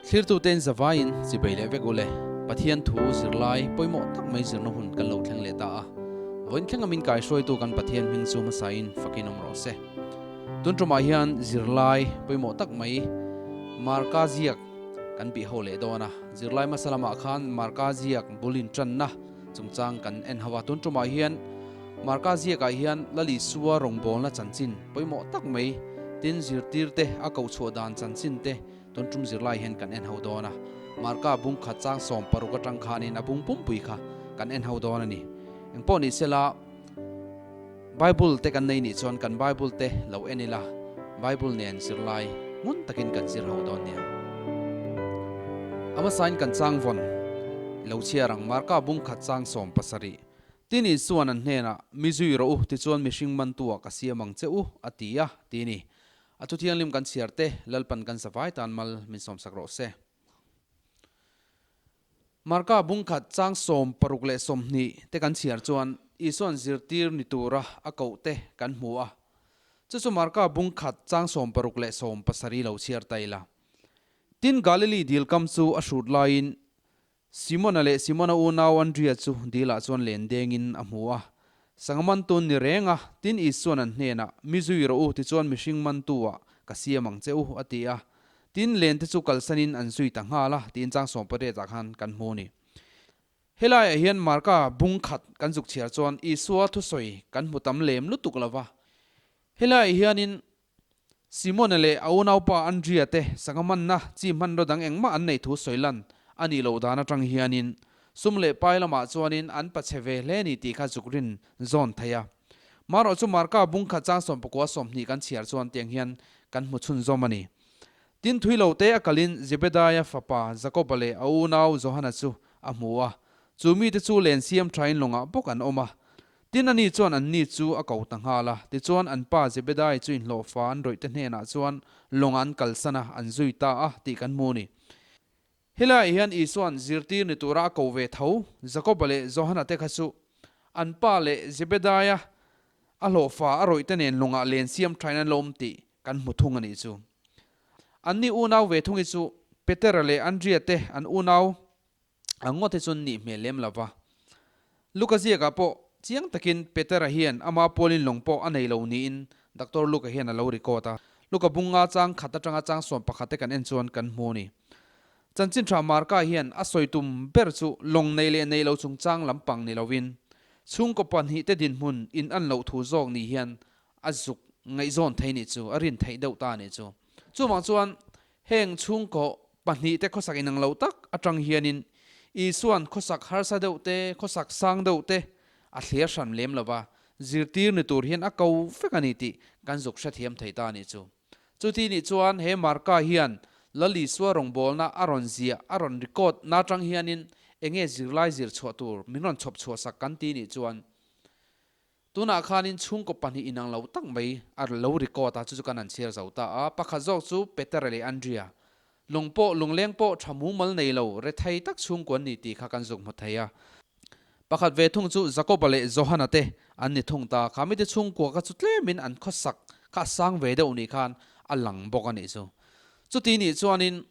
Thlirtute in zavaiin chibei leh vek ule. Pathian thu zirlai pawimawh tak mai zirna hun kan lo thleng leh ta a. Vawiin thleng a min kaihruaitu kan Pathian hming chu hmasain fakin awm rawh se. Tun tumah hian zirlai pawimawh tak mai Marka ziak kan bih ho leh dawn a. Zirlai hmasa lamah khan Marka ziak bul intanna chungchang kan en ho a. Tun tumah hian Marka ziakah hian Lal Isua rawngbawlna chanchin pawimawh tak mai tin zirtirte a kohchhuah dan chanchin te Tun tum zirlai hian kan en ho dawn a, Marka bung khat chang 16 atang khanin a bung pumpui kha kan en ho dawn a ni. Engpawh ni sela, Bible te kan nei nih chuan kan Bible te lo en ila, Bible nen zirlai ngun takin kan zir ho dawn nia. A hmasain kan chang vawn lo chhiar ang, Marka bung khat chang 17. Tin Isuan an hnenah, Mi zui rawh u, tichuan mihring mantu-ah ka siam ang che u, a ti a, ti ni. A thu thianghlim kan chhiar te, Lalpan kan zavai tan mal min sawmsak rawh se. Marka bung khat chang 60 leh 20 te kan chhiar chuan Isua'n zirtir ni tura a koh te kan hmu a. Chu chu Marka bung khat chang 60 leh 70 lo chhiar ta ila. Tin Galili dil kam chu a hrut laiin Simona leh Simona unau Andria chu dilah chuan len dengin a hmu a. Sangha mantun ni reng a, tin Isua'n an hnenah, Mi zui rawh u, tichuan mihring mantu-ah ka siam ang che u, a ti a. Tin, lente chu kalsanin an zui ta nghal a, tiin chang 18 ah khan kan hmu a ni. Helaiah hian Marka bung khat kan zuk chhiar chuan Isua thusawi kan hmu tam lem lutuk lo va. Helaiah hianin Simona leh a unaupa Andria te sangha manna chi hmanraw dang engmah an neih thu sawi lan a nih loh dan atang hianin sum leh pai lamah chuanin an pachhe ve hle ni tih kha zuk rin zawn thei a. Marawh chu Marka bung khat chang 19 20 kan chhiar chuan tiang hian kan hmu chhunzawm a ni. Tin thui lo te a kalin Zebedaia fapa Jakoba leh a unau Johana chu a hmu a, chu mite chu len siam thain lawngah bawk an awm a. Tin ani chuan anni chu a ko ta nghal a, tichuan an pa Zebedai chu inhlawhfa an rawihte hnenah chuan lawng an kalsan a, an zui ta a tih kan hmu a ni. Helaiah hian Isua'n zirtir ni tura a ko ve tho, Jakoba leh Johana te kha chu an pa leh Zebedaia a hlawhfa a rawihte nen lawngah len siam thain an lo awm tih kan hmu thung a nih chu. Anni unau ve thungi chu Petera leh Andria te an unau A ngawt hi chuan nih hmel lem lo va. Luka ziakah pawh chiang takin Petera hian ama pualin lawng pawh a nei lo niin Doctor Luka hian a lo record a. Luka bunga chang khat atanga chang 11 te kan en chuan kan hmu a ni. Chanchin tha Marka hian a sawi tum ber chu lawng nei leh nei lo chungchang lampang ni lovin chhungkaw pahnih te dinhmun in an loh thu zawk ni hian a zuk ngaihzawn thei nih chu, a rin theih deuh ta nih chu. Chuvang chuan Heng chhungkaw pahnihte khawsak inang lo tak atang hianin Isua'n khawsak harsa deuh te, khawsak sang deuh te a thlir hran lem lo va, zirtir ni tur hian a ko vek a ni tih kan zuk hrethiam thei ta a nih chu. Chuti nih chuan he Marka hian Lal Isua rawngbawlna a rawn ziah, a rawn record na atang hianin enge zirlai zir chhuah tur min rawn chhawp chhuah sak kan ti nih chuan Tunah khanin chhungkaw pahnih inang lo tak mai a lo record a, chu chu kan han chhiar zo ta a. Pakhat zawk chu Petera leh Andria, lung pawh lungleng pawh tha mumal nei lo, rethei tak chhungkua an ni tih kha kan zuk hmu thei a. Pakhat ve thung chu Jakoba leh Johana te an ni thung ta. Kha mite chhungkua kha chu tlemin an khawsak kha a sang ve deuh nih khan a lang bawk a nih chu. Chuti nih chuanin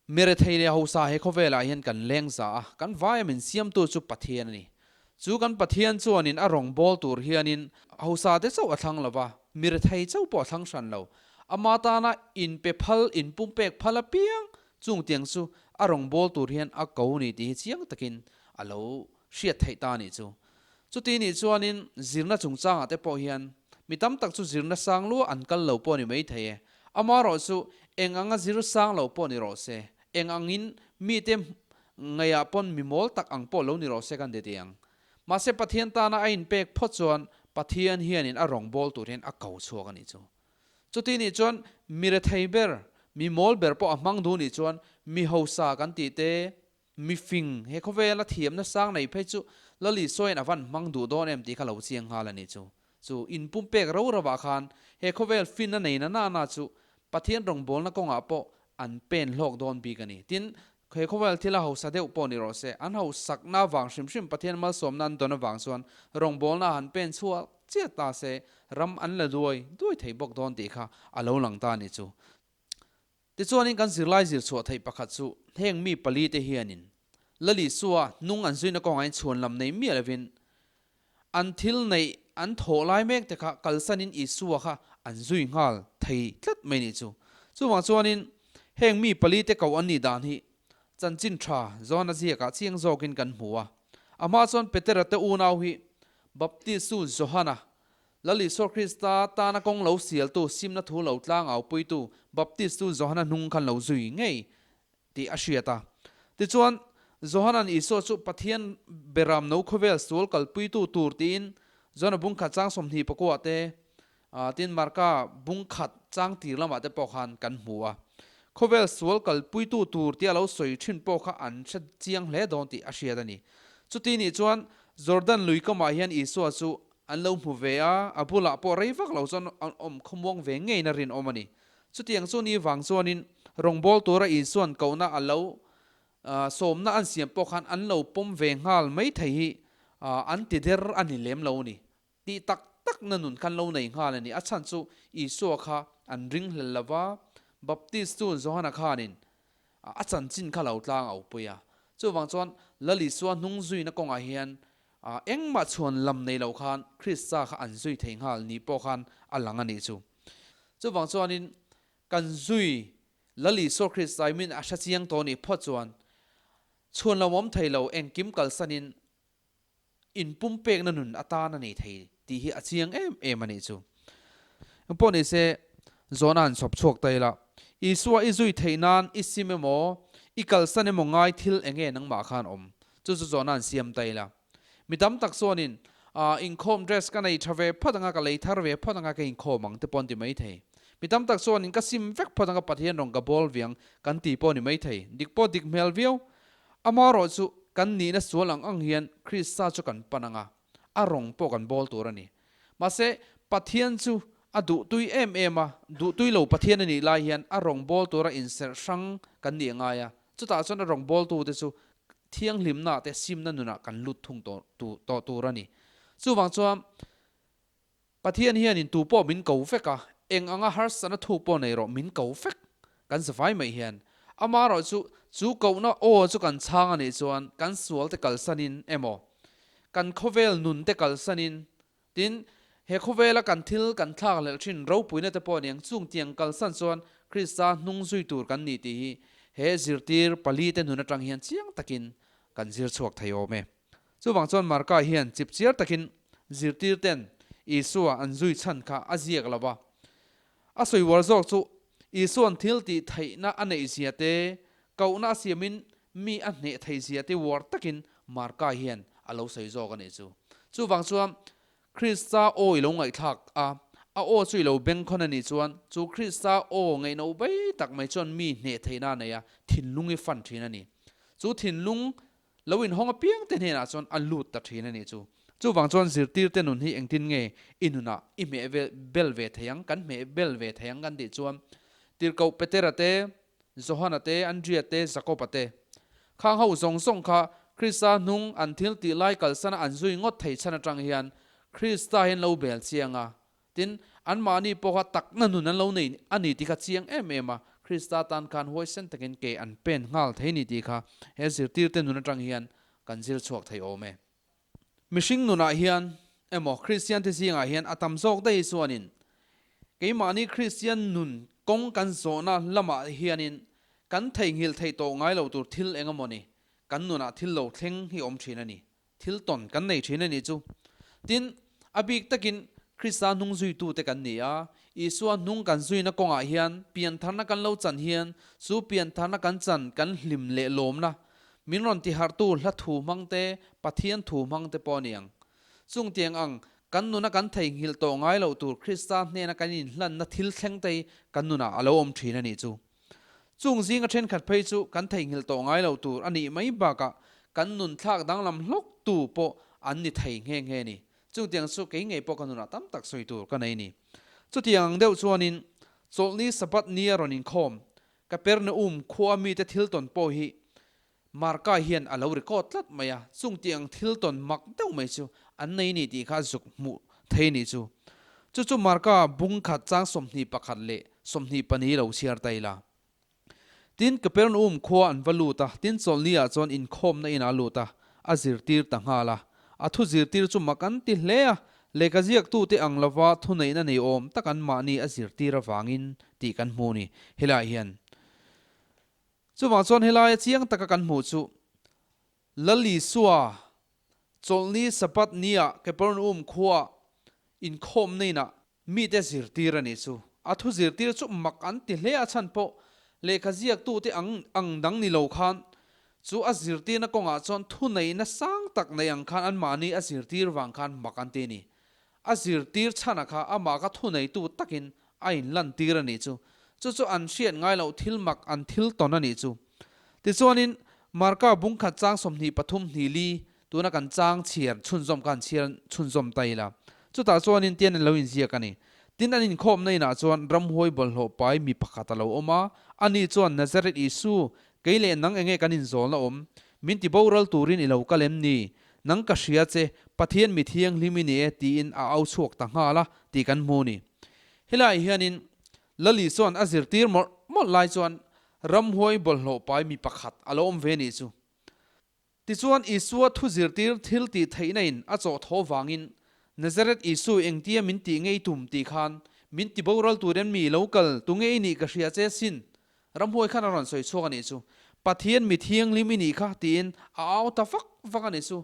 Mi rethei leh hausa he khawvelah hian kan leng za a, kan vaia min siamtu chu Pathian a ni. Chu kan Pathian chuanin a rawngbâwl tur hianin hausa te chauh a thlang lo va, mi rethei chauh pawh a thlang hran lo. Ama tana inpe phal, inpumpek phal apiang chungtiang chu a rawngbâwl tur hian a ko ni tih hi chiang takin a lo hriat theih ta a nih chu. Chuti nih chuanin zirna chungchangah te pawh hian mi tam tak chu zirna sang lua an kal lo pawh a ni maithei e. Amaherawh chu eng anga zir sang lo pawh ni rawh se, eng angin mite ngaihah pawn mi mawl tak ang pawh lo ni rawh se kan ti tih ang. Mahse Pathian tana a inpek phawt chuan Pathian hianin a rawngbâwl tur hian a ko chhuak a nih chu. Chuti nih chuan mi rethei ber, mi mawl ber pawh a hmang duh nih chuan mi hausa kan tih te, Mi fing, he khawvela thiamna sang nei phei chu Lali sawiin a van hmang duh dawn em tih kha lo chiang nghal a nih chu. Chu inpumpek ro rovah khan he khawvel finna nei na na na chu Pathian rawngbawlna kawngah pawh an pen hlawk dawn bik a ni. Tin, he khawvel thila hausa deuh pawh ni rawh se, an hausakna vang hrim hrim Pathian malsawmna an dawn avang chuan rawngbawlna han pen chhuak chiah ta se ram an la duai duai thei bawk dawn tih kha a lo lang ta a nih chu. Tichuanin kan zirlai zir chhuah theih pakhat chu heng mi palite hianin Lal Isua hnung an zuina kawngah in chhuan lam nei miah lovin an thil neih an thawh lai mek te kha kalsanin Isua kha an zui nghal thei tlat mai nih chu. Chuvang chuanin heng mi palite koh an nih dan hi chanchin tha Johana ziakah chiang zawkin kan hmu a. A hma chuan Petera te unau hi Baptistu Johana, Lal Isua Krista tana kawng lo sialtu, simna thu lo tlangau puitu Baptistu Johana hnung khan lo zui ngei tih a hriat a. Tichuan, Johana'n Isua chu Pathian beram no khawvel sual kalpuitu tur tiin Johana bung khat chang 24 te, tin Marka bung khat chang tir lamah te pawh khan kan hmu a. Khawvel sual kalpuitu tur tia lo sawi thin pawh kha an hre chiang hle dawn tih a hriat a ni. Chuti nih chuan Jordan lui kamah hian Isua chu an lo hmu ve a, a bulah pawh rei vak lo chuan an awm khawmuang ve ngeiin a rinawm a ni. Chutiang chu ni vang chuanin rawngbâwl tura Isua'n kohna a lo sawmna an siam pawh khan an lo pawm ve nghal mai thei hi an ti der a ni lem lo a ni. Tih tak takna nun khan lo nei nghal a ni. A chhan chu Isua kha an ringhlel lo va, Baptistu Johana khanin a chanchin kha lo tlang au pui a. Chuvang chuan Lal Isua hnung zuina kawngah hian engmah chhuan lam nei lo khan Krista kha an zui thei nghal ni pawh khan a lang a nih chu. Chuvang chuanin kan zui Lal Isua Krista i min a hre chiang tawh nih phawt chuan chhuan lo awm thei lo engkim kalsanin inpumpekna nun atan a nei thei tih hi a chiang em em a nih chu. Engpawh ni se, zawhna han chhawp chhuak ta ila, Isua i zui theih nan i sim emaw, i kalsan emaw ngai thil eng nge nangmah khan awm? Chu chu zawhna han siam ta ila. Mi tam tak chuanin, Ah, inkhawm dress ka nei tha ve phawt anga, ka lei thar ve phawt anga ka inkhawm ang te pawh an ti mai thei. Mi tam tak chuanin ka sim vek phawt anga Pathian rawn ka bawl viang kan ti pawh a ni mai thei. Dik pawh dik hmel viau. Amaherawhchu, kan nihna sual ang ang hian Krista chu kan pan anga, a rawng pawh kan bawl tur a ni. Mahse, Pathian chu a duhtui em em a, duhtui lo Pathian a nih lai hian a rawng bawl tura inserh hrang kan nih a ngai a. Chutah chuan a rawng bawltute chu thianghlimna te simna nunah kan lut thung tawh tur a ni. Chuvang chuan Pathian hianin tu pawh min ko vek a, eng anga harsatna thuk pawh nei rawh min ko vek kan zavai mai hian. Amaherawh chu chu kohna aw chu kan chhang a nih chuan kan sual te kalsanin emaw kan khawvel nun te kalsanin Tin, he khawvela kan thil kan thlak hlelh thin ropuina te pawh aniang chung tiang kalsan chuan Krista hnung zui tur kan ni tih hi he zirtir pali te nun atang hian chiang takin kan zir chhuak thei awm e. Chuvang chuan Marka hian chipchiar takin zirtir ten Isua an zui chhan kha a ziak lo va. A sawi uar zawk chu Isua'n thil tih theihna a neih zia te, kohna a siamin mi a hneh theih zia te uar takin Marka hian a lo sawi zawk a nih chu. Chuvang chuan Krista aw i lo ngaihthlak a, a aw chu i lo bengkhawn a nih chuan chu Krista aw ngaihno bei tak mai chuan mi hneh theihna a nei a, thinlung i fan thin a ni. Chu thinlung Lo inhawng apiang te hnenah chuan a lut ta thin a nih chu. Chuvang chuan zirtirte nun hi engtin nge i nunah i hmeh vel bel ve thei ang, kan hmeh bel ve thei ang kan tih chuan Tirhkoh Petera te, Johana te, Andria te, Jakoba te khang ho zawng zawng kha Krista hnung an thil tih lai kalsana an zui ngawt thei chhan atang hian Krista hian lo bel chiang a, Tin, anmahni pawh kha takna nun an lo nei a ni tih kha chiang em em a, Krista tan khan huaisen takin ke an pen nghal thei ni tih kha he zirtirte nun atang hian kan zir chhuak thei awm e. Mihring nunah hian emaw Kristiante zingah hian a tam zawk daih chuanin keimahni Kristian nun kawng kan zawhna lamah hianin kan theihnghilh theih tawh ngai lo tur thil eng emaw ni kan nunah thil lo thleng hi awm thin a ni. Thil tawn kan nei thin a nih chu. Tin, a bik takin Krista hnung zuitute kan ni a, Isua hnung kan zuina kawngah hian piantharna kan lo chan hian chu piantharna kan chan kan hlim leh lawmna min rawn tiharhtu hla thu hmang te, Pathian thu hmang te pawh a ni ang. Chungtiang ang kan nuna kan theihnghilh tawh ngai loh tur Krista hnena kan inhlanna thil thleng te hi kan nunah a lo awm thin a nih chu. Chung zinga thenkhat phei chu kan theihnghilh tawh ngai lo tur a nih mai bakah kan nun thlak danglam hlawk tu pawh an ni thei nghe nghe ni. Chutiang chu kei ngei pawh ka nunah tam tak sawi tur ka nei ni. Chutiang ang deuh chuanin Chawlhni Sabbath ni a rawn inkhawm Kapernaum khua mite thil tawn pawh hi Marka hian a lo record tlat mai a, chungtiang thil tawn mak deuh mai chu an nei ni tih kha zuk hmuh thei ni chu. Chu chu Marka bung khat chang 21 leh 24 lo chhiar ta ila. Tin, Kapernaum khua an va lut a, tin chawlhni ah chuan inkhawmna inah a lut a, a zirtir ta nghal a. A thu zirtir chu mak an ti hle a, lehkha ziaktute ang lova thuneihna nei awm tak an mahni a zirtir avangin tih kan hmu ni helaiah hian. Chuvang chuan helaia chiang taka kan hmuh chu Lal Isua chawlhni Sabbath nia Kapernaum khuaa inkhawmna inah mite zirtir a nih chu. A thu zirtir chu mak an ti hle a chhan pawh lehkha ziaktute ang ang dang ni lo khan chu a zirtirna kawngah chuan thuneihna sang tak nei ang khan anmahni a zirtir vang khan mak an ti a ni. A zirtir chhana kha amah kha thuneitu takin a inlantir a nih chu. Chu chu an hriat ngai loh thil mak an thil tawn a nih chu. Tichuanin, Marka bung khat chang 23 hnih li tuna kan chang chhiar chhunzawm kha an chhiar chhunzawm ta ila. Chutah chuanin tian an lo inziak a ni. Tin an inkhawmna inah chuan ramhuai bawlhhlawh pai mi pakhat a lo awm a, ani chuan Nazareth Isu, kei leh nang enge kan inzawlna awm? Min ti boral turin i lo kal em ni? Nang ka hria che, Pathian mi thianghlim i ni e tiin a au chhuak ta nghal a tih kan hmu ni. Helaiah hianin Lali chuan a zirtir mawlh mawlh lai chuan ramhuai bawlhhlawh pai mi pakhat a lo awm ve nih chu. Tichuan Isua thu zirtir thil tih theihna in a chawh thaw vangin Nazareth Isu engtia min tih ngei tum tih khan min ti boral turin mi lo kal tu nge i nih ka hria che sin Ramhuai khan a rawn sawi chhuak a nih chu. Pathian mi thianghlim i nih kha tiin a au ta vak vak a nih chu.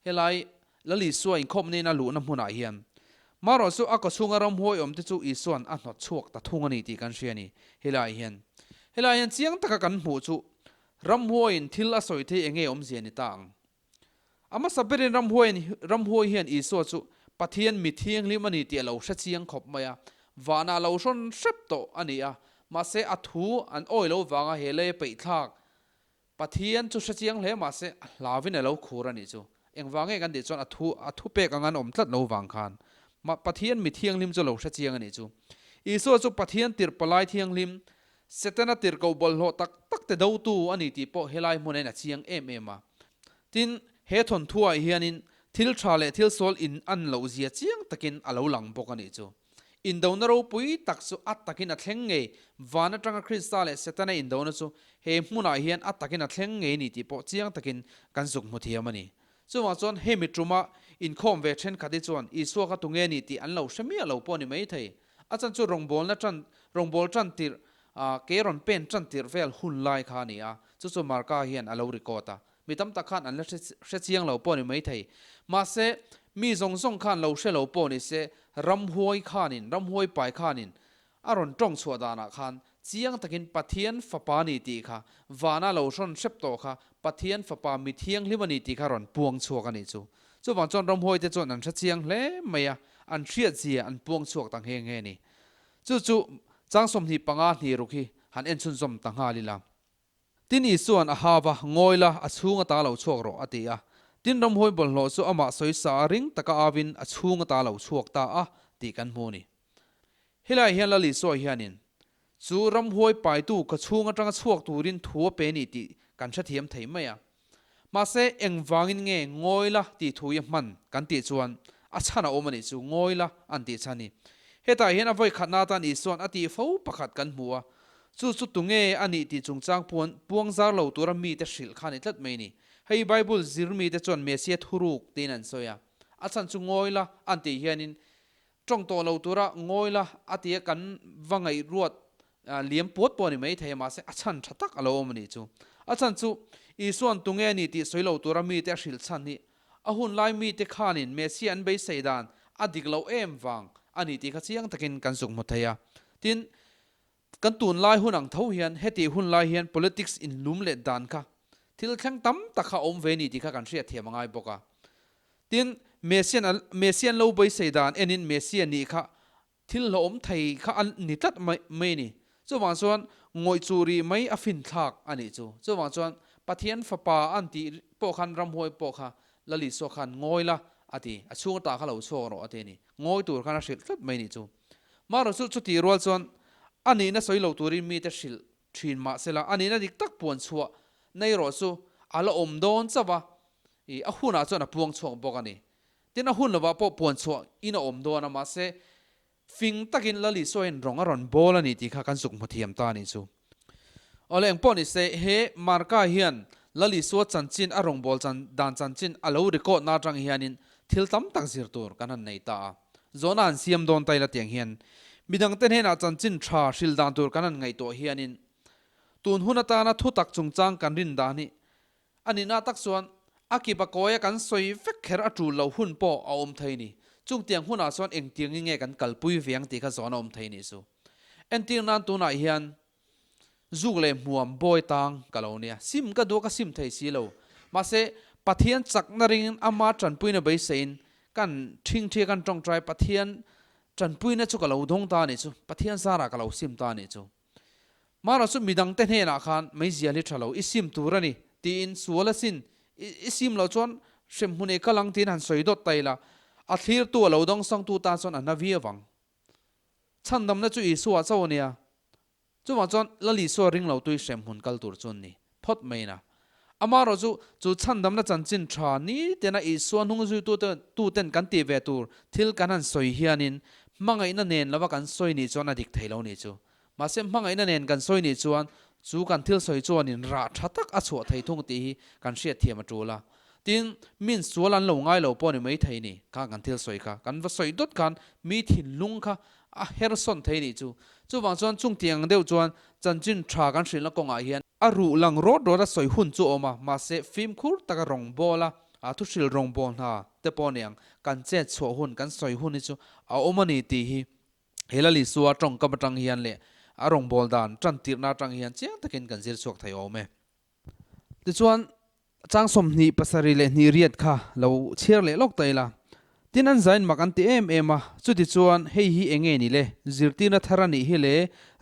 Helai Lal Isua inkhawp nen a luhna hmunah hian. Marawh chu a kawchhunga ramhuai awm te chu Isua'n a hnawt chhuak ta thung a ni tih kan hria a ni. Helaiah hian. Helaiah hian chiang taka kan hmuh chu ramhuaiin thil a sawi thei enge awmzia ni ta ang. A hmasa berin ramhuaiin ramhuai hian Isua chu Pathian mi thianghlim a ni tih a lo hre chiang khawp mai a, vanah a lo hrawn hrep tawh a ni a, mahse a thu an awi lo vanga he lei a peihthlak Pathian chu hre chiang hle mahse a hlauvin a lo khur a nih chu. Engvang nge kan tih chuan a thu a thupek anga an awm tlat lo vang khan mah Pathian mi thianghlim chu a lo hre chiang a nih chu. Isua chu Pathian tirh palai thianghlim Setana tirhkoh bawlhhlawh tak tak te dotu a ni tih pawh helai hmunah hian a chiang em em a. Tin, he thawnthuah hianin thil tha leh thil sual in an loh zia chiang takin a lo lang bawk a nih chu. Indona ropui tak chu a takin a thleng ngei, van atanga Krista leh Setana indona chu he hmunah hian a takin a thleng ngei a ni tih pawh chiang takin kan zuk hmu thiam a ni. Chuvang chuan hemi tuma inkhawm ve thenkhat hi chuan Isua kha tunge a ni tih an lo hre miah lo pawh a ni maithei. A chan chu rawngbawlna tan, rawngbâwl tan tirh, ke rawn pen tan tirh vel hun lai kha a ni a, chu chu Marka hian a lo record a. Mi tam tak khan an la hre chiang lo pawh a ni maithei. Mahse, mi zawng zawng khan lo hre lo pawh ni se, ramhuai khanin, ramhuai pai khanin a rawn tawng chhuah danah khan chiang takin Pathian Fapa ni tih kha, vana lo hrawn hrep tawh kha Pathian Fapa mi thianghlim a ni tih kha rawn puang chhuak a nih chu. Chuvang chuan ramhuaite chuan an hre chiang hle mai a, an hriat zia an puang chhuak ta nghe nghe a ni. Chu chu chang 25 hnih ruk hi han en chhunzawm ta nghal ila. Tin Isua'n a hau va, Ngawi la, a chhung ata lo chhuak rawh, a ti a. Tin ramhuai bawlhhlawh chu amah sawisa a ring taka auin a chhung ata lo chhuak ta a tih kan hmu a ni. Helaiah hian Lal Isua hianin chu ramhuai paitu ka chhung atanga chhuak turin thu a pe ni tih kan hrethiam thei mai a. Mahse, engvangin nge ngawi la tih thu hi a hman kan tih chuan a chhan a awm a nih chu, ngawi la an tih chhan hi. Hetah hian a vawi khatna atan Isua'n a tih fo pakhat kan hmu a, chu chu tunge a nih tih chungchang puan puang zar lo tura mite hrilh kha a ni tlat mai a ni. Hei Bible zir mite chuan Messiah thuruk tiin an sawi a, a chhan chu ngawi la an tih hianin Tawng tawh lo tura ngawi la a tia kan va ngaihruat liam puat pawh a ni mai thei a, mahse a chhan tha tak a lo awm a nih chu. A chhan chu Isua'n tunge a ni tih sawi lo tura mite a hrilh chhan hi a hun lai mite khanin Messiah an beisei dan a dik loh em vang a ni tih kha chiang takin kan zuk hmu thei a. Tin, kan tunlai hun ang tho hian hetih hun lai hian politics inlum let dan kha thil thleng tam tak kha a awm ve a ni tih kha kan hriatthiam a ngai bawk a. Tin, Messian a Messian lo beisei dan enin Messia nih kha thil hlauhawm thei kha a ni tlat mai mai a ni. Chuvang chuan ngawih chu rih mai a finthlak a nih chu. Chuvang chuan Pathian fapa an tih pawh khan ramhuai pawh kha Lal Isua khan ngawi la a ti, a chhung ata kha lo chhuak rawh a ti a ni. Ngawi tur khan a hrilh tlat mai a nih chu. Marawh chu chutih rual chuan a nihna sawi lo turin mite hrilh thin mahsela a nihna dik tak puan chhuah nei rawh chu a la awm dawn chauh a, i a hunah chuan a puang chhuak bawk a ni. Tin a hun lovah pawh puan chhuah in a awm dawn a, mahse fing takin Lal Isua hian rawng a rawn bawl a ni tih kha kan zuk hmu thiam ta a nih chu. Awle engpawh ni se, he Marka hian Lal Isua chanchin a rawngbâwl chan dan chanchin a lo record na aṭang hianin thil tam tak zir tur kan han nei ta a. Zawhna han siam dawn ta ila tiang hian midangte hnenah chanchin ṭha hril dan tur kan han ngaihtuah hianin tun hun atana thutak chungchang kan rin dan hi A nihna tak chuan a kip a kawia kan sawi vek kher a tul loh hun pawh a awm thei ni. Chungtiang hunah chuan engtiangin nge kan kalpui ve ang tih kha zawn a awm thei nih chu. Entir nan tunah hian zuk leh hmuam bawi tang ka lo nia. Sim ka duh a ka sim thei si lo. Mahse Pathian chakna ringin ama tanpuina beiseiin kan thingthia kan tawngtai Pathian tanpuina chu ka lo dawng ta nih chu. Pathian zarah ka lo sim ta nih chu. Mara chu midangte hnenah khan meizial hi tha lo, i sim tur a ni, tiin sual a sin, i sim loh chuan hremhmun ei kal ang tiin han sawi dawt ta ila, a thlirtu a lo dawngsangtu tan chuan a na viau ang. Chhandamna chu Isua chauh a nia. Chuvang chuan Lal Isua ring lo tui hremhmun kal tur chu an ni phawt mai na. Amaherawh chu, chu chhandamna chanchin tha ni tena Isua hnung zuitute tuten kan tih ve tur thil kan han sawi hianin hmangaihna nen lova kan sawi nih chuan a dik thei lo nih chu. Mahse hmangaihna nen kan sawi nih chuan chu kan thil sawi chuanin rah tha tak a chhuah thei thung tih hi kan hriatthiam a tul a. Tin, min sual an lo ngai lo pawh ni mai thei ni kha kan thil sawi kha. Kan va sawi dawt khan mi thinlung kha a hersawn thei nih chu. Chuvang chuan chungtiang ang deuh chuan chanchin tha kan hrilhna kawngah hian A ruh lang rawt rawt a sawi hun chu a awm a, mahse fimkhur taka rawngbawla a thuhril rawngbâwl hna te pawh niang kan chet chhuah hun, kan sawi hun hi chu a awm a ni tih hi he Lal Isua tawngkam atang hian leh a rawngbâwl dan tan tirhna atang hian chiang takin kan zir chhuak thei awm e. Tichuan, Chang 27 leh hnih riat kha lo chhiar leh lawk ta ila. Tin an zain mak an ti em em a, chutichuan hei hi eng nge ni le, zirtirna thar a nih hi le,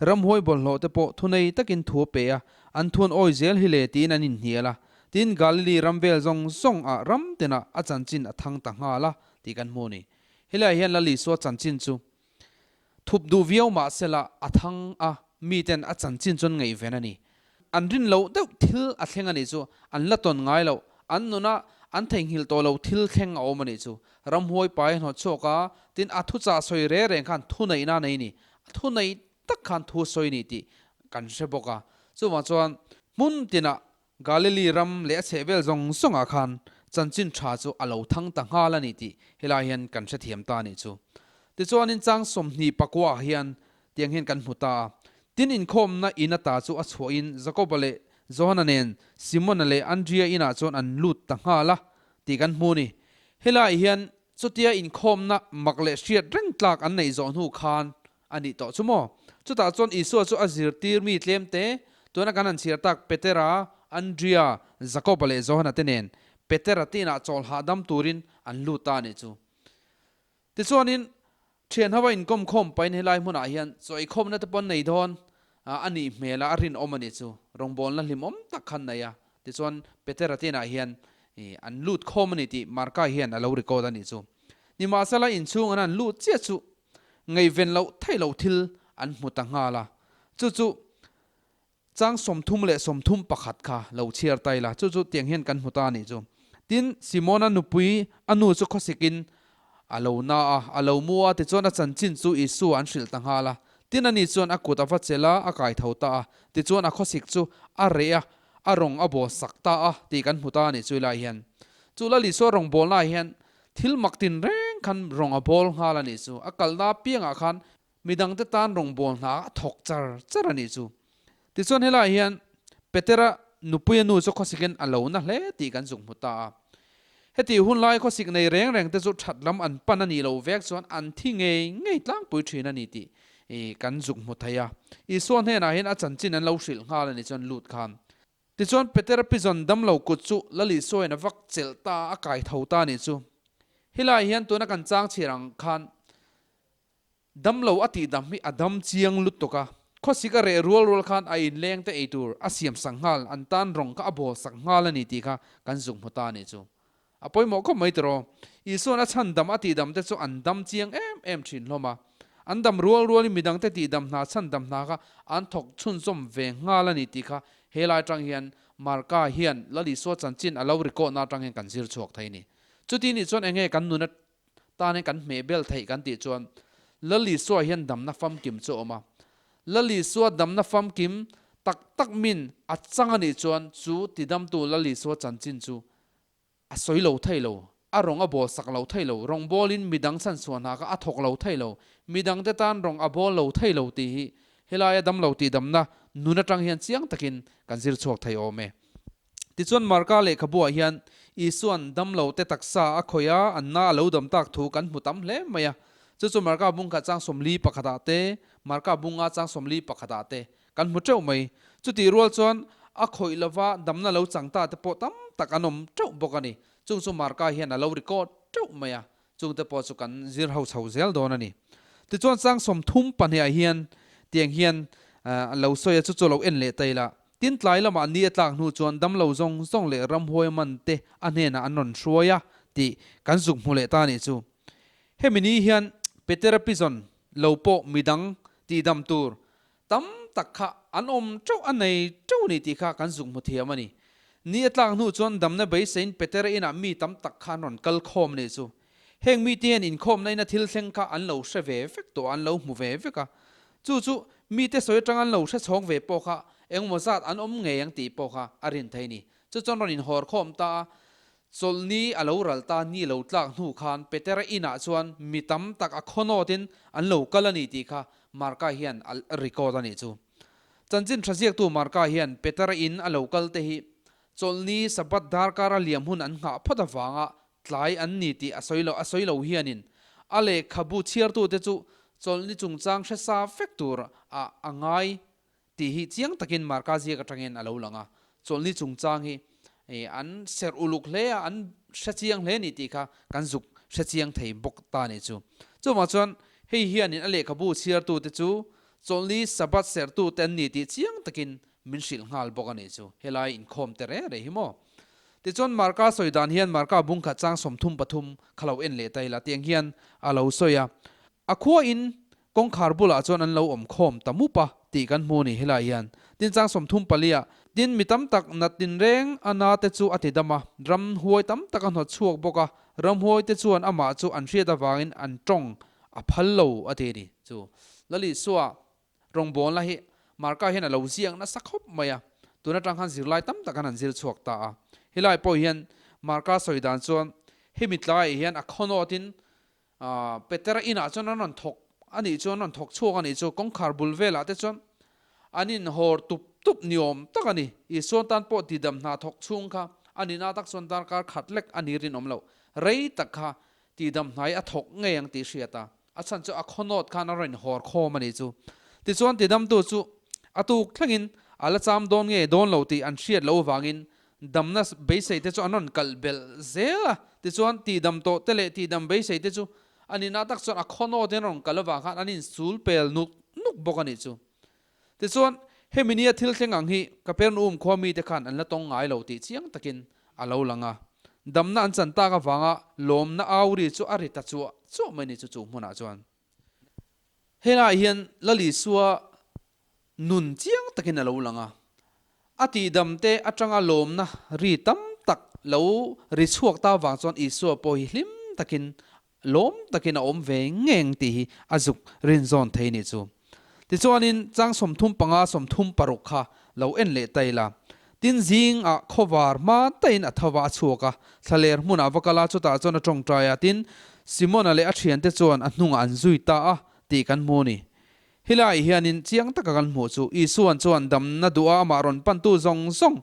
ramhuai bawlhhlawh te pawh thunei takin thu a pe a, an thuan awi zel hi le tiin an inhnial a. Tin Galili ram vel zawng zawng ah ram tinah a chanchin a thang ta nghal a tih kan hmu a ni. Helaiah hian Lal Isua chanchin chu Thup duh viau mah sela a thang a, miten a chanchin chuan ngaihven a ni. An rin loh deuh thil a thleng a nih chu, an la tawn ngai loh, an nuna an theihnghilh tawh lo thil thleng a awm a nih chu. Ramhuai pai a hnawt chhuak a, tin a thuchah sawi reng reng khan thuneihna a nei ni. A thunei tak khan thu sawi ni tih kan hre bawk a. Chuvang chuan hmun tinah Galili ram leh a chhehvel zawng zawngah khan chanchin tha chu a lo thang ta nghal a ni tih helai hian kan hrethiam ta a nih chu. Tichuanin chang 20 pakua hian tiang hian kan hmu ta a, Tin inkhawmna in ata chu a chhuahin Jakoba leh Johana nen Simona leh Andria inah chuan an lut ta nghal a tih kan hmu a ni. Helai hian chutia inkhawmna mak leh hriat reng tlak an neih zawh hnu khan A nih tawh chu maw? Chutah chuan Isua chu a zirtir mi tlem te, tuna kan han chhiar tak Petera, Andria, Jakoba leh Johana te nen Petera te inah chawl hahdam turin an lut ta a nih chu. Tichuanin, thian ho a inkawm khawm pahin helai hmunah hian chaw eikhawmna te pawh an nei dawn a nih hmel a, a rinawm a nih chu. Rawngbawlna hlimawm tak khan nei a. Tichuan, Petera te inah hian an lut khawm a ni tih Marka hian a lo record a nih chu. Nimahsela, inchhung an han lut chiah chu Ngaihven loh theih loh thil an hmu ta nghal a, chu chu chang 31 kha lo chhiar ta ila, chu chu tiang hian kan hmu ta a nih chu. Tin, Simona nupui a nu chu khawsikin a lo na a, a lo mu a, tichuan a chanchin chu Isua an hrilh ta nghal a. Tin, ani chuan a kut a va chelh a, a kai tho ta a, tichuan a khawsik chu a reh a, a rawng a bawl sak ta a tih kan hmu ta a nih chu ilai hian. Chu Lal Isua rawngbawlnaah hian Thil mak tin reng khan rawng a bawl nghal a nih chu. A kalna apiangah khan midangte tan rawng bawl hna a thawk char char a nih chu. Tichuan helaiah hian Petera nupuia nu chu khawsikin a lo na hle tih kan zuk hmu ta a. Heti hun lai khawsik nei reng reng te chu that lam an pan a nih loh vek chuan an thi ngei ngei tlangpui thin a ni tih kan zuk hmu thei a. Isua hnenah hian a chanchin an lo hrilh nghal a nih chuan lut khan Tichuan Petera pizawn damlo kut chu Lal Isuain a vak chelh ta a kai tho ta anih chu. Helaiah hian tuna kan chang chhiar ang khan damlo a tih dam hi a dam chiang lutuk a, khawsik a reh rual rual khan a inleng te ei tur a siam sak nghal, an tan rawng kha a bawl sak nghal a ni tih kha kan zuk hmu ta anih chu. A pawimawh khawp mai tiraw? Isua'n a chhan dam a tihdam te chu an dam chiang em em thin hlawm a. An dam rual rualin midangte tihdam hna chhan dam hna kha an thawk chhunzawm ve nghal a ni tih kha he lai atang hian Marka hian Lal Isua chanchin a lo rikawhna atang hian kan zir chhuak thei a ni. Chuti nih chuan enge kan nuna tan hian kan hmeh bel theih kan tih chuan Lal Isua hian damna famkim chu a awm a. Lal Isua damna famkim Tak tak min a chang a nih chuan chu tidamtu Lal Isua chanchin chu a sawi lo thei lo, a rawng a bawl sak lo thei lo, rawng bawlin midang chhanchhuah hna kha a thawk lo thei lo, midangte tan rawng a bawl lo thei lo tih hi helaia damlo tihdamna nun atang hian chiang takin kan zir chhuak thei awm e. Tichuan Marka lehkhabuah hian Isua'n damlote taksa a khawih a, an na a lo dam tak thu kan hmu tam hle mai a. Chu chu Marka bung khat chang 44 ah te, Marka bunga chang 41 ah te kan hmu teuh mai. Chutih rual chuan a khawih lova damna lo chang ta te pawh tam tak an awm teuh bawk a ni. Chung chu Marka hian a lo record teuh mai a, chungte pawh chu kan zir ho chho zel dawn a ni. Tichuan chang 32 ah hian tiang hian a lo sawi a, chu chu lo en leh ta ila. Tin tlai lamah ni a tlak hnu chuan damlo zawng zawng leh ramhuai man te a hnenah an rawn hruai a tih kan zuk hmu leh ta a nih chu. Hemi ni hian Petera pizawn lo pawh midang tihdam tur Tam tak kha an awm teuh a nei teuh ni tih kha kan zuk hmu thiam a ni. Ni a tlak hnu chuan damna beiseiin Petera inah mi tam tak kha an rawn kal khawm a nih chu. Heng mite hian inkhawmna ina thil thleng kha an lo hre ve vek tawh a, an lo hmu ve vek a. Chu chu mite sawi atanga an lo hre chhawng ve pawh kha engemaw zat an awm ngei ang tih pawh kha a rin thei a ni. Chu chuan rawn inhawr khawm ta a, Chawlhni a lo ral ta ni lo tlak hnu khan Petera inah chuan mi tam tak a khawnawtin an lo kal a ni tih kha Marka hian a record a nih chu. Chanchin tha ziaktu Marka hian Petera in a lo kal te hi Chawlhni Sabbath darkar a liam hun an nghah phawt avanga tlai an ni tih a sawi lo a sawi lo hianin a lehkhabu chhiartute chu Chawlhni chungchang hre sa vek tur a a ngai Tih hi chiang takin Marka ziak atangin a lo lang a, chawlhni chungchang hi an serh uluk hle a, an hre chiang hle ni tih kha kan zuk hre chiang thei bawk ta nih chu. Chuvang chuan hei hianin a lehkhabu chhiartute chu chawlhni Sabbath serhtute an ni tih chiang takin min hrilh nghal bawk a nih chu, helai inkhawm te reng reng hi maw. Tichuan Marka sawi dan hian Marka bungkhat chang 33 kha lo en leh ta ila tiang hian a lo sawi a, A khua in kawngkhar bulah chuan an lo awm khawm ta mup a tih kan hmu a ni helai hian. Tin chang 34 ah, tin mi tam tak nat tinreng a na te chu a ti dam a, ramhuai tam tak a hnawt chhuak bawk a, ramhuai te chuan amah chu an hriat avangin an tawng a phal lo a ti a ni. Chu Lalisua Rawngbawlna hi Marka hian a lo ziak nasa khawp mai a, tun atang khan zirlai tam tak an han zir chhuak ta a. Helai pawh hian Marka sawi dan chuan hemi tlaiah hian a khawnawtin Petera inah chuan an rawn thawk a nih chu, an rawn thawk chhuak a nih chu, kawngkhar bul velah te chuan an inhawr tup tup ni awm tak a ni. Isua tan pawh tidam hna thawk chhung kha a nihna tak chuan darkar khat lek a ni rinawm loh. Rei tak kha tidam hnai a thawk ngei ang tih hriat a, a chhan chu a khawnawt khan a rawn inhawr khawm a nih chu. Tichuan tidamtu chu a tuk thlengin a la cham dawn nge dawn lo tih an hriat loh avangin Damna beisei te chu an rawn kalh belh zel a, tichuan tihdam tawh te leh tihdam beisei te chu a nihna tak chuan a khawnawt in a rawn kalh avang khan an insul pel nuk nuk bawk a nih chu. Tichuan, hemi nia thil thleng ang hi Kapernaum khua mite khan an la tawng ngai lo tih chiang takin a lo lang a. Damna an chan tak avanga lawmna au ri chu a ri ta chuah chuah mai ni chu chu hmunah chuan. Helaiah hian Lalisua nun chiang takin a lo lang a, a tihdamte atanga lawmna ri tam tak lo ri chhuak ta vang chuan Isua pawh hi hlim takin, lawm takin a awm ve ngeng tih hi a zuk rinzawn thei nih chu. Tichuanin chang 35 36 kha lo en leh ta ila. Tin zing ah khawvar hma taiin a tho va a chhuak a, thlaler hmunah va kal a, chutah chuan a tawngtai a, tin Simona leh a thiante chuan a hnungah an zui ta a tih kan hmu a ni. Helaiah hianin chiang taka kan hmuh chu Isuan chuan damna duha amah rawn pantu zawng zawng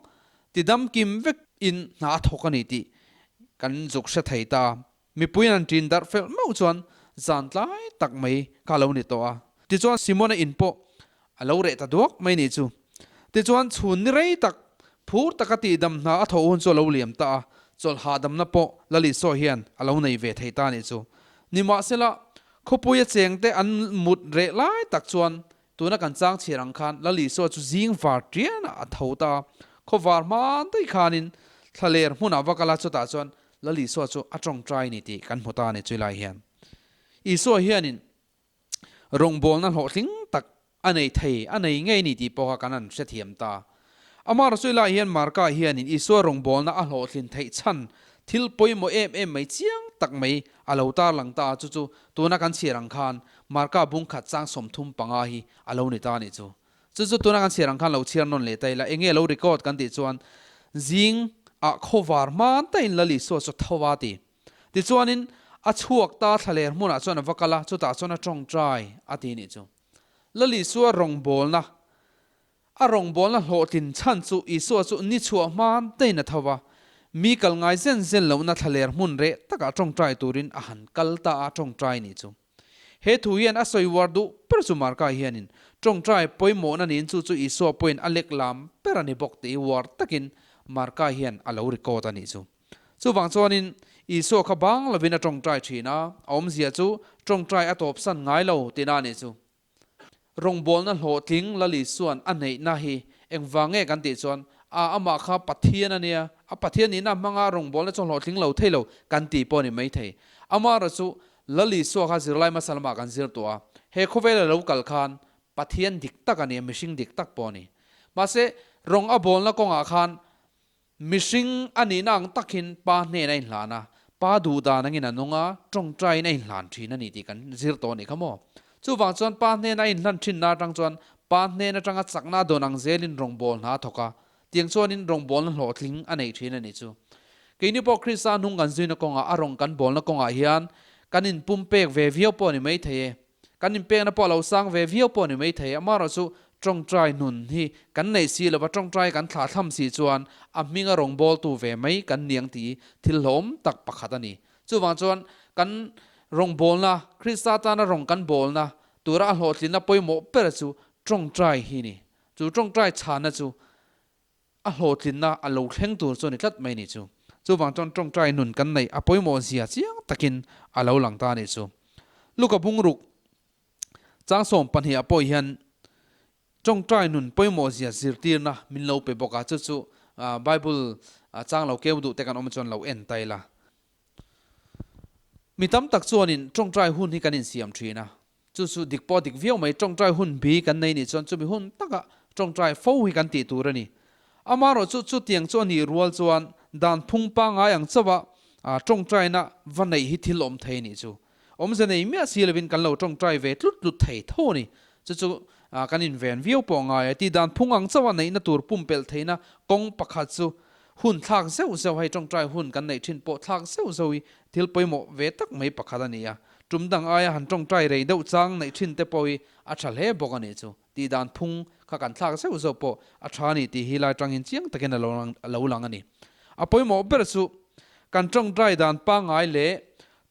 tidam kim vek in hna a thawk a ni tih kan zuk hre thei ta. Mipuiin an ṭin darh fel meuh chuan zan tlai tak mai kha a lo ni tawh a. Tichuan Simona in pawh a lo reh ta duak mai nih chu. Tichuan chhun ni rei tak phur taka tihdam hna a thawh hun chu a lo liam ta a, chawlh hahdamna pawh Lalisua hian a lo nei ve thei ta nih chu. Nimahsela, Khawpuia chengte an mut reh lai tak chuan tuna kan chang chhiar ang khan Lal Isua chu zing var tianah a tho ta a, khawvar hma daih khanin thlaler hmunah va kal a, chutah chuan Lal Isua chu a tawngtai ni tih kan hmu ta a ni chulai hian. Isua hianin rawngbawlna hlawhtling tak a nei thei, a nei ngei ni tih pawh kha kan han hrethiam ta. Amah Rasuilah hian Marka hianin Isua rawngbawlna a hlawhtlin theih chhan thil pawimawh em em mai chiang tak mai a lo tarlang ta a, chu chu tuna kan chhiar ang khan Marka bungkhat chang 35 hi a lo ni ta a nih chu. Chu chu tuna kan chhiar ang khan lo chhiar nawn leh ta ila, enge lo record kan tih chuan zing ah khawvar hman tain Lal Isua chu tho a ti. Tichuanin a chhuak ta thlaler hmunah chuan a va kal a, chutah chuan a tawngtai a ti nih chu. Lal Isua rawngbawlna A rawngbawlna hlawhtlin chhan chu Isua chu ni chhuah hman tein a tho va, mi kal ngai zen zen lohna thlaler hmun reh takah tawngtai turin a han kal ta a tawngtai nih chu. He thu hian a sawi uar duh ber chu Marka hianin tawngtai pawimawhna niin chu chu Isua pawhin a lek lam ber a ni bawk tih uar takin Marka hian a lo record a nih chu. Chuvang chuanin Isua kha bang lovin a tawngtai thin a, a awmzia chu tawngtai a tawpsan ngai lo tihna a nih chu. Rawngbawlna hlawhtling Lal Isua'n a neihna hi engvang nge kan tih chuan, a amah kha Pathian a nia, a Pathian nihna hmanga rawngbawlna chu hlawhtling lo thei lo kan tih pawh a ni maithei. Amaherawhchu Lal Isua kha zirlai hmasa lamah kan zir tawh a, he khawvela lo kal khan Pathian dik tak a ni a, mihring dik tak pawh a ni. Mahse, rawng a bawlna kawngah khan Mihring a nihna ang takin Pa hnen a inhlan a, Pa duh dan angin a nung a, tawngtaiin a inhlan thin a ni tih kan zir tawh a nih kha maw? Chuvang chuan Pa hnena a inhlan thinna atang chuan Pa hnen atanga chakna a dawn ang zelin rawngbawlna a thawk a, tiang chuanin rawngbawlna hlawhtling a nei thin a nih chu. Keini pawh Krista hnung kan zuina kawngah a rawng kan bawlna kawngah hian kan inpumpek ve viau pawh a ni maithei e. Kan inpekna pawh a lo sang ve viau pawh a ni maithei, amaherawhchu tawngtai nun hi kan neih si lova tawngtai kan thlahthlam si chuan a hminga rawngbawltu ve mai kan niang tih thil hlawm tak pakhat a ni. Chuvang chuan kan rawngbawlna, Krista tana rawng kan bawlna tura a hlawhtlinna pawimawh ber chu tawngtai hi a ni. Chu tawngtai chhana chu A hlawhtlinna a lo thleng tur chu a ni tlat mai ni chu. Chuvang chuan tawngtai nun kan neih a pawimawh zia chiang takin a lo lang ta a nih chu. Luka bungruk chang 12 ah pawh hian tawngtai nun pawimawh zia zirtirna min lo pe bawk a, chu chu Bible chang lo keu duh te kan awm chuan lo en ta ila. Mi tam tak chuanin tawngtai hun hi kan insiam thin a, Chu chu dik pawh dik viau mai, tawngtai hun bi kan nei nih chuan chumi hun taka tawngtai fo hi kan tih tur a ni. Amaherawhchu chutiang chu a nih rual chuan dan phung pangngai ang chauha tawngtaina va neih hi thil awm thei nih chu. Awmze nei miah si lovin kan lo tawngtai ve tlut tlut thei tho a ni. Chu chu kan inven viau pawh ngai a. Tih dan phung ang chauha neihna tur pumpelh theihna kawng pakhat chu hun thlak zeuh zeuh hei tawngtai hun kan neih thin pawh thlak zeuh zeuh hi thil pawimawh ve tak mai pakhat a ni a. Tum dang aia han tawngtai rei deuh chang neih thin te pawh hi a tha hle bawk a nih chu. Tih dan phung kha kan thlak zeuh zeuh pawh a tha a ni tih hi lai tangin chiang takin a lo lang a ni. A pawimawh ber chu kan tawngtai dan pangngai leh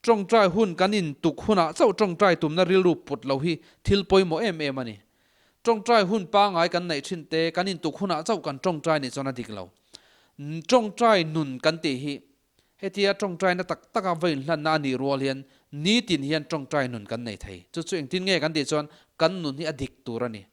tawngtai hun kan intuk hunah chauh tawngtai tumna rilru put lo hi thil pawimawh em em a ni. Tawngtai hun pangngai kan neih thin te kan intuk hunah chauh kan tawngtai nih chuan a dik lo. Tawngtai nun kan tih hi Hetia tawngtaina tak taka va inhlanna a nih rual hian nitin hian tawngtai nun kan nei thei. Chu chu engtin nge kan tih chuan kan nun hi a dik tur a ni.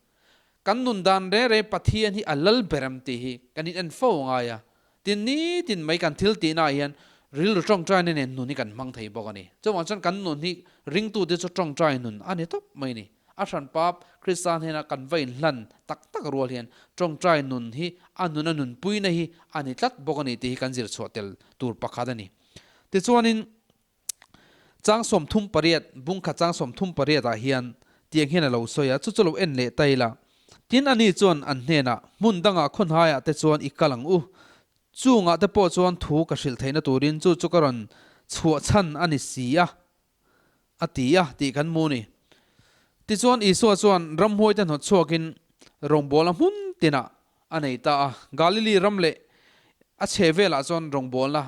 Kan nun dan reng reng Pathian hi a lal ber em tih hi kan in en fo ngai a. Tin, nitin mai kan thil tihnaah hian rilru tawngtaina nen nun hi kan hmang thei bawk a ni. Chuvang chuan kan nun hi ringtute chu tawngtai nun a ni tawp mai a ni. A hran pap Krista hnena kan va inhlan tak tak rual hian tawngtai nun hi a nun a nunpuina hi a ni tlat bawk a ni tih hi kan zir chhuah tel tur pakhat a ni. Tichuanin chang 38, bungkhat chang 38 ah hian tiang hian a lo sawi a, chu chu lo en leh ta ila. Tin ani chuan an hnenah, Hmun dangah khawnhaiah te chuan i kal ang u. Chungah te pawh chuan thu ka hrilh theihna turin chu chu ka rawn chhuah chhan a ni si a. A ti a tih kan hmu a ni. Tichuan Isua chuan ramhuaite hnawt chhuakin rawngbawlna hmun tinah a nei ta a. Galili ram leh a chhe velah chuan rawngbawlna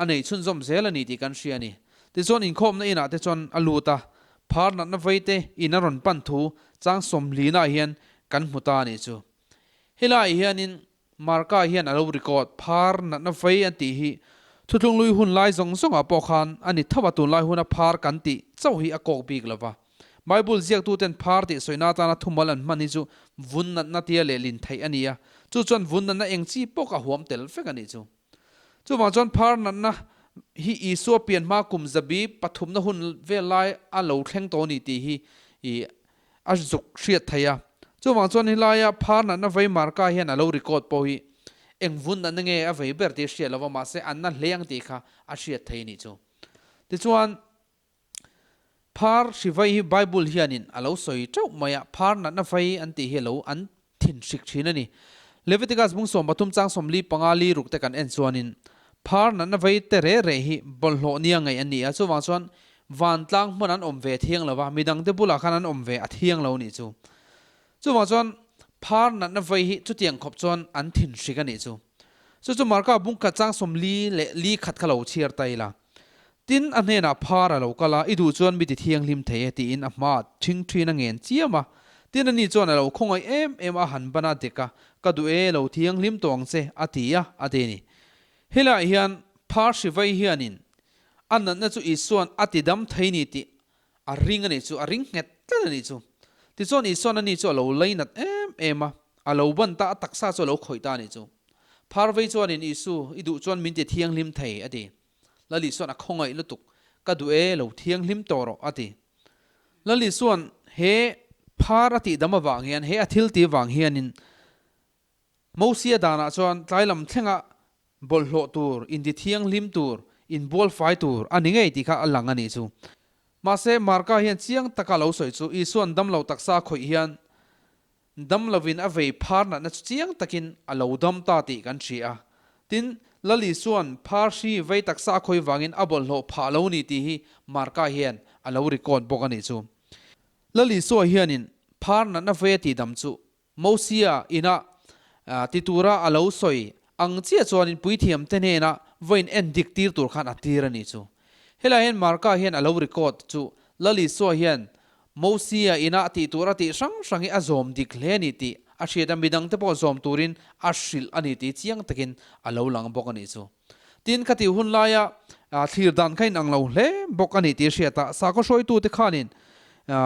a nei chhunzawm zel a ni tih kan hria a ni. Tichuan inkhawmna inah te chuan a lut a, phar natna veite in a rawn pan thu chang sawmlinaah hian kan hmu ta a nih chu. Helaiah hianin Marka hian a lo record phar natna vei an tih hi Thuthlunglui hun lai zawng zawngah pawh khan a ni tho a, tunlai huna phar kan tih chauh hi a kawk bik lo va. Bible ziaktuten phar tih sawina atana thumal an hman hi chu vun natna tia lehlin theih a ni a, chu chuan vun natna eng chi pawh ka huam tel vek a nih chu. Chuvang chuan phar natna hi Isua pian hma kum zabi pathumna hun vel lai a lo thleng tawh a ni tih hi a zuk hriat thei a. Chuvang chuan helaia phar natna vei marka hian a lo record pawh hi eng vun natna nge a vei ber tih a hriat lo va, mahse an na hle ang tih kha a hriat thei a nih chu. Tichuan, phar hri vei hi Bible hianin a lo sawi teuh mai a, phar natna vei an tih hi a lo an. thin hrik thin a ni. Leviticus bung 13 chang 45 li ruk te kan en chuanin phar natna vei te reh reh hi bawlhhlawh nia ngaih an ni a, chuvang chuan vantlang hmun an awm ve thiang lo va, midangte bulah khan an awm ve a thiang lo nih chu. Chuvang chuan phar natna vei hi chutiang khawp chuan an thin hrik a nih chu. Chu chu Marka bung khat chang 44 khat kha lo chhiar ta ila. Tin, a hnenah phar a lo kal a, I duh chuan mi ti thianghlim thei e tiin a hmaah ṭhing ṭhin a ngen chiam a. Tin, ani chuan a lo khawngaih em em a, han ban a dek a, Ka duh e, lo thianghlim tawh ang che, a ti a, a ti a ni. Helaiah hian phar hri vai hianin a natna chu Isua'n a ti dam thei ni tih a ring a nih chu, a ring nghet tlat a nih chu. Tichuan Isua'n ani chu a lo lainat em em a, a lo ban ta, a taksa chu a lo khawih ta a nih chu. Phar vei chuanin Isu, i duh chuan min ti thianghlim thei, a ti. Lal Isua'n a khawngaih lutuk, Ka duh e, lo thianghlim tawh rawh, a ti. Lal Isua'n he phar a tihdam avang hian, he a thil tih avang hianin Mosia danah chuan tlai lam thlenga bawlhhlawh tur, inti thianghlim tur, inbual fai tur a ni ngei tih kha a lang a nih chu. Mahse, Marka hian chiang taka lo sawi chu Isua'n damlo taksa khawih hian dam lovin a vei phar natna chu chiang takin a lo dam ta tih kan hria a. Tin, Lal Isua'n phar hri vei taksa a khawih vangin a bawlhhlawh phah lo ni tih hi Marka hian a lo record bawk a nih chu. Lal Isua hianin phar natna vei a tihdam chu Mosia ina ti tura a lo sawi ang chiah chuanin puithiamte hnena vawiin en dik tir tur khan a tir a nih chu. Helai hian Marka hian a lo record chu Lal Isua hian Mosia ina tih tur a tih hrang hrang hi a zawm dik hle a ni tih a hriat a, midangte pawh zawm turin a hrilh a ni tih chiang takin a lo lang bawk a nih chu. Tin, khati hun laia thlir dan kha inang lo hle bawk a ni tih hriat a, sakhaw hruaitute khanin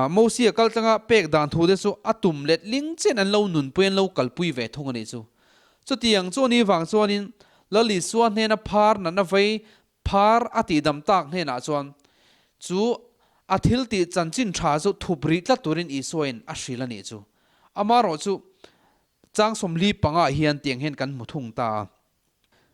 Mosia kal tlanga pek dan thu te chu a tum let ling chen an lo nunpui an lo kalpui ve thung a nih chu. Chutiang chu a ni vang chuanin Lal Isua hnena phar natna vei phar a tihdam tak hnenah chuan chu a thil tih chanchin tha chu thup rih tlat turin Isuain a hrilh a nih chu. Amaherawhchu chang 45 ah hian tiang hian kan hmu thung ta a.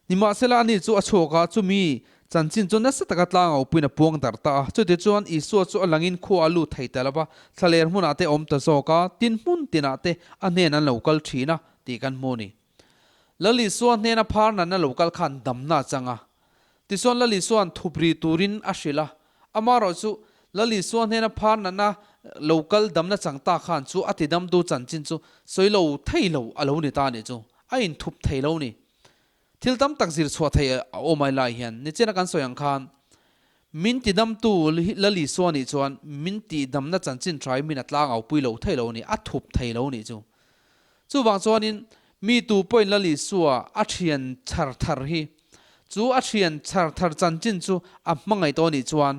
Nimahsela ani chu a chhuak a, chumi chanchin chu nasa taka tlangaupuiin a puang darh ta a. Chutichuan Isua chu a langin khua a lut thei ta lo va, thlaler hmunah te a awm ta zawk a, tin hmun tinah te a hnen an lo kal thin a, tih kan hmu a ni. Lal Isua hnena phar natna lo kal khan damna a chang a. Tichuan Lal Isua'n thupri turin a hrilh a, amaherawh chu Lal Isua hnena phar natna lo kal damna chang ta khan chu a tidamtu chanchin chu sawi lo thei lo a lo ni ta a nih chu. A inthup thei lo ni. Thil tam tak zir chhuah thei a awm ai lai hian nichina kan sawi ang khan min tidamtu Lal Isua nih chuan min tihdamna chanchin tha hi min a tlangau pui lo thei lo ni, a thup thei lo nih chu. Chuvang chuanin mi tu pawhin Lal Isua a thian chhar thar hi chu a thian chhar thar chanchin chu a hmangaih tawh nih chuan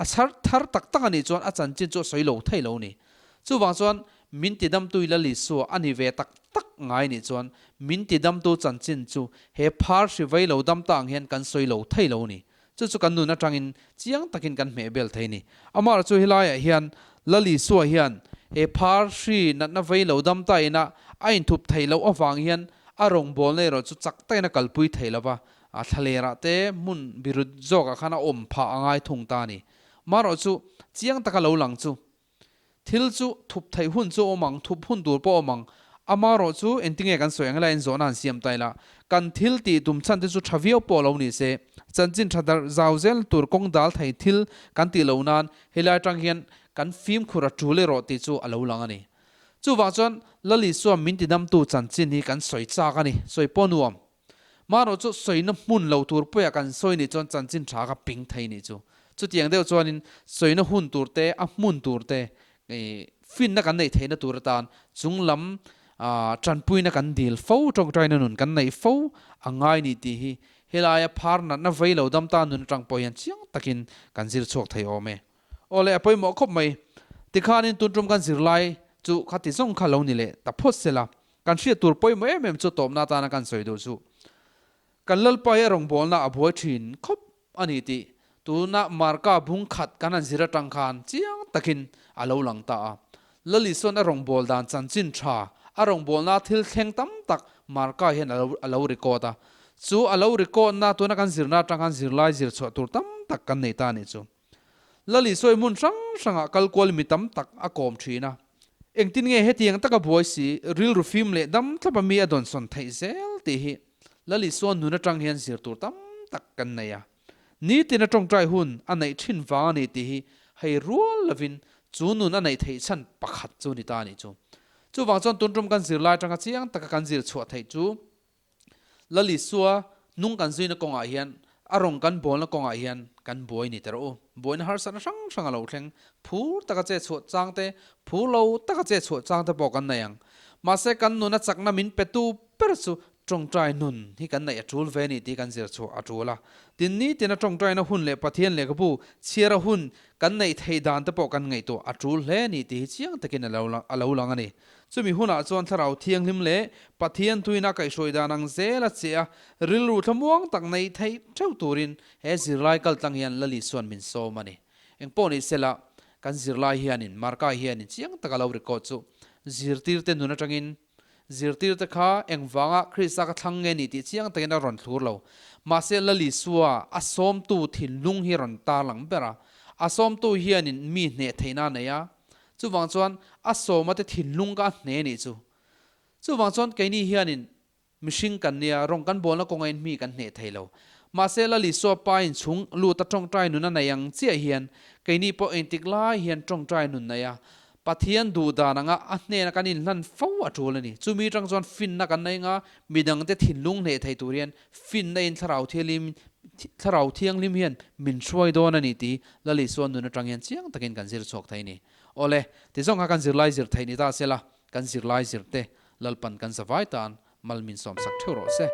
A chhar thar tak tak a nih chuan a chanchin chu a sawi lo thei lo ni. Chuvang chuan min tidamtu i Lal Isua a ni ve tak tak ngai nih chuan min tidamtu chanchin chu he phar hri vei lo dam ta ang hian kan sawi lo thei lo ni. Chu chu kan nun atangin chiang takin kan hmeh bel thei ni. Amah chu helaiah hian Lal Isua hian he phar hri natna vei lo dam ta ina a inthup theih loh avang hian a rawngbawlna erawh chu chak takin a kalpui thei lo va, A thlalerah te hmun birut zawkah khan a awm phah a ngai thung ta a ni. Marawh chu chiang taka lo lang chu thil chu thup theih hun chu a awm ang, thup hun tur pawh a awm ang. Amarawh chu engtinge kan sawi ang helai in zawhna han siam ta ila, kan thil tih tum chhan te chu tha viau pawh lo ni se, chanchin tha darh zau zel tur kawng dal thei thil kan tih loh nan helai atang hian kan fimkhur a tul erawh tih chu a lo lang a ni. Chuvang chuan Lal Isua min tidamtu chanchin hi kan sawi chak a ni, sawi pawh nuam. Marawh chu sawina hmun lo tur puiah kan sawi nih chuan chanchin tha kha ping thei nih chu. Chutiang deuh chuanin sawina hun tur te, a hmun tur te, finna kan neih theihna tur atan chung lam tanpuina kan dil fo, tawngtaina nun kan neih fo a ngai ni tih hi helaia phar natna vei lo dam ta nun atang pawh hian chiang takin kan zir chhuak thei awm e. Aw le, a pawimawh khawp mai. Tikhanin tun tum kan zirlai chu khati zawng kha lo ni leh ta phawt sela. Kan hriat tur pawimawh em em chu tawpna atana kan sawi duh chu kan Lalpa hi a rawngbawlna a buai thin khawp a ni tih tuna Marka bung khat kan han zir atang khan chiang takin a lo lang ta a. Lal Isuan a rawngbâwl dan chanchin tha, a rawngbâwlna thil thleng tam tak Marka hian a lo record a. Chu a lo record na tuna kan zirna atang khan zirlai zir chhuah tur tam tak kan nei ta a nih chu. Lal Isua hi hmun hrang hrangah kal kual mi tam tak a kawm thin a. Engtin nge hetiang taka buai si rilru fim leh dam thlapa mi a dawnsawn theih zel tih hi Lal Isua nun atang hian zir tur tam tak kan nei a. Nitin a tawngtai hun a neih thin vang a ni tih hi hei rual lovin chu nun a neih theih chhan pakhat chu ni ta a nih chu. Chuvang chuan tun tum kan zirlai atanga chiang taka kan zir chhuah theih chu Lal Isua hnung kan zuina kawngah hian a rawng kan bawlna kawngah hian kan buai ni ta rawh u. Buaina harsatna hrang hrang a lo thleng. Phur taka che chhuah chang te, phur lo taka che chhuah chang te pawh kan nei ang. Mahse kan nuna chakna min petu ber chu tawngtai nun hi kan neih a tul ve ni tih kan zir chhuah a tul a. Tin, nitina tawngtaina hun leh Pathian lehkhabu chhiara hun kan neih theih dan te pawh kan ngaihtuah a tul hle ni tih hi chiang takin a lo lang a ni. Chumi hunah chuan Thlarau Thianghlim leh Pathian tuina a kaihhruai dan ang zel a che a, rilru thlamuang tak nei theih theuh turin he zirlai kaltlang hian Lali chuan min sawm a ni. Engpawh ni sela, kan zirlai hianin Marka hianin chiang taka lo record chu zirtirte nun atangin zirtirte kha engvanga Krista ka thlang nge ni tih chiang takin a rawn thlur lo. Mahse Lali Sua a sawmtu thinlung hi rawn tarlang ber a, a sawmtu hianin mi hneh theihna a nei a, Chuvang chuan a sawma te thinlung ka a hne nih chu. Chuvang chuan keini hianin mihring kan nia, rawng kan bawlna kawngain mi kan hneh thei lo. Mahse Lal Isua pa in chhung lut a tawngtai nun a nei ang chiah hian keini pawh engtik lai hian tawngtai nun nei a, Pathian duh dan anga a hnena kan inhlan fo a tul a ni. Chumi tang chuan finna kan nei nga, midangte thinlung hneh thei tur hian finna in Thlarau Thianghlim Thlarau Thianghlim hian min hruai dawn a ni tih Lal Isua nun atang hian chiang takin kan zir chhuak thei a ni. Awle, ti zawng kha kan zirlai zir theih ni ta se la, kan zirlai zir te Lalpan kan zavai tan mal min sawmsak theuh rawh se.